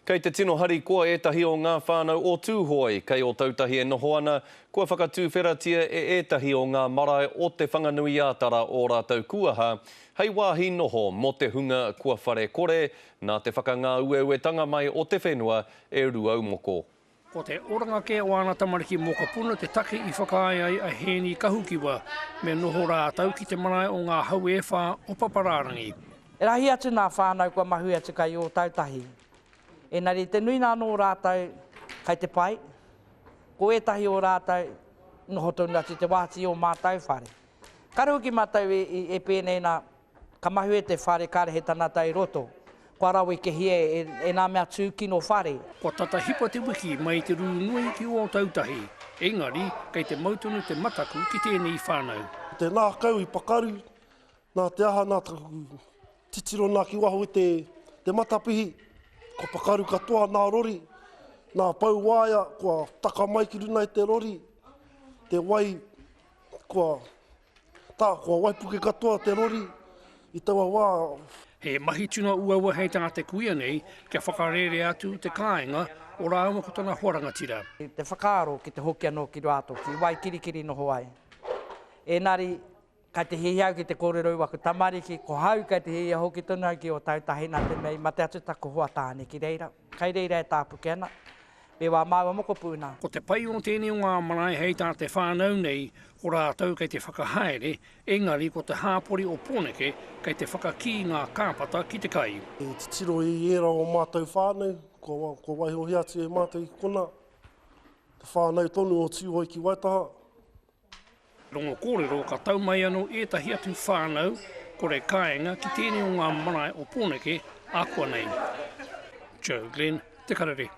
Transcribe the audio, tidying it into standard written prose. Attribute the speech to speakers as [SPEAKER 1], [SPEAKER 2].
[SPEAKER 1] Kei te tino harikoa ētahi o ngā whānau o Tūhoe, kei Ōtautahi e noho ana, kua whakatūwheratia e ētahi o ngā marae o Te Whanganui-ā-Tara ō rātou kuaha hei wāhi noho mō te hunga kua whare kore nā te whakangāueuetanga mai o te whenua e Rūaumoko.
[SPEAKER 2] Ko te oranga kē o āna tamariki mokopuna te take i whakaae ai a Hēni Kahukiwa me noho rātou ki te marae o ngā hau e whā o Paparārangi.
[SPEAKER 3] E rahi atu nā whānau kua mahue atu kai Ōtautahi. Engari te nuinga anō o rātou kai te pai, ko ētahi o rātou noho tonu atu i te wāti o mātou whare. Kare hoki mātou e pēnei nā, ka mahue te whare kare he tanata i roto, kua rawekehia e nā mea tūkino whare.
[SPEAKER 2] Kua tata hipa te wiki mai i te rū nui ki Ōtautahi, engari kei te mau tonu te mataku ki tēnei whānau.
[SPEAKER 4] Te ngākau i pakaru, Nā te aha, nā taku titiro nā ki waho i te, te matapihi, kua pakaru katoa nā rori, nā pou waea kua taka mai ki runa i te rori, te wai kua, tā, kua waipuke katoa te rori i taua wā.
[SPEAKER 2] He mahi tino uaua hei tā te kuia nei kia whakarērea atu te kāinga o rāua ko tana hoa rangatira.
[SPEAKER 3] Te whakaaro ki te hoki anō ki Ruātoki, Waikirikiri noho ai. Ēnari, Kai te hiahia au ki te kōrero i waku tamariki, ko hau kai te hiahia hoki tonu au ki Ōtautahi nā te mea i mate atu taku hoa tāne ki reira, kai reira e tāpuke ana, me wā māua mokopuna.
[SPEAKER 2] Ko te pai o tēnei o ngā marae hei tā te whānau nei, ko rātou kei te whakahaere, engari ko te hāpori o Pōneke kei te whakakī ngā kāpata ki te kai.
[SPEAKER 4] I titiro i ērā o mātou whānau, kua waihohia atu e mātou i kona, te whānau tonu o Tūhoe ki Waitaha.
[SPEAKER 2] Rongo kōrero ka tau mai anō ētahi atu whānau kore kāinga ki tēnei o ngā marae o Pōneke ākuanei. Joe Glenn, Te Karere.